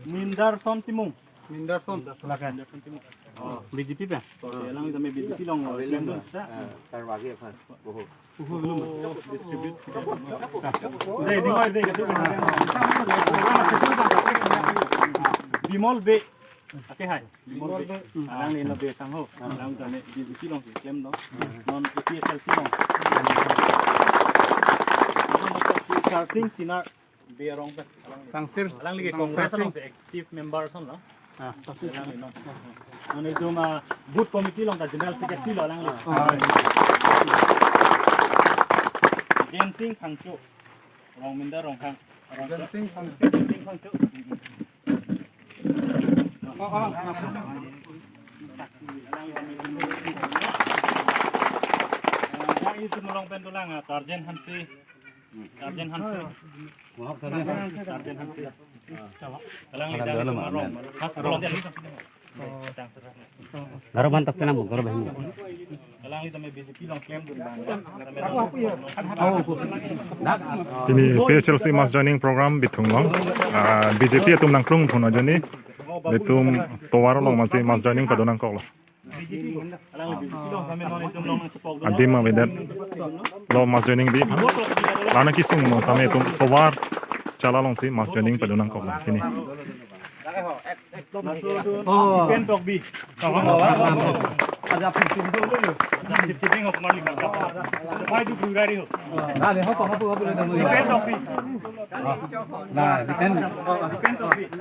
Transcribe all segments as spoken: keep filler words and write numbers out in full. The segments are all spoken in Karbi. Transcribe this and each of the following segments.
Mindarson Timung. Mindarson. Lakan. B J P pe? Alang kami B J P along. Distribute. Dei, dei, dei, dei. Bimol Bey. Ake hai. Bimol Bey. Alangli non Bey sangho. Alang kami B J P along si klem do. Non A P H L C along. Sarsing Sinar. Bey arong pe. Sangsir. Alangli ke Congress along si active member ason lo. Alangli non. Non itum, ah, booth committee along ta general secretary lo alangli. Jensing Phangcho. Rongminda Rongkhang. Jensing Phangcho. Jensing Phangcho. Alangli itum along pen dolang, ah, Tarjen Hanse. Tarjen Hanse. Tarjen Hanse. Alangli ta Marong. Marong. Garo bantak tenang, garo banyak. Alangli ta B J P along klem dun bang. Pini A P H L C mass joining program Bithung along. Ah, B J P atum nangklung pon ajoine. Itum tovar along masi mass joining pado nangkok lo. Adim avedet lo mass joining bi. Lana kesung lo tame itum tovar Chala along si mass joining pado nangkok lo pini. Pen tok bi. Ada pintu dulu. Ada pintu dulu, kemarin lima jam. Why do you guys? Nah, dia hopang, hopang, hopang, hopang. Defense office. Nah, defense. Defense office.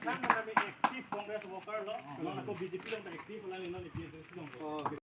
Active Congress worker lo, non ako B J P lo active, wala non active lo.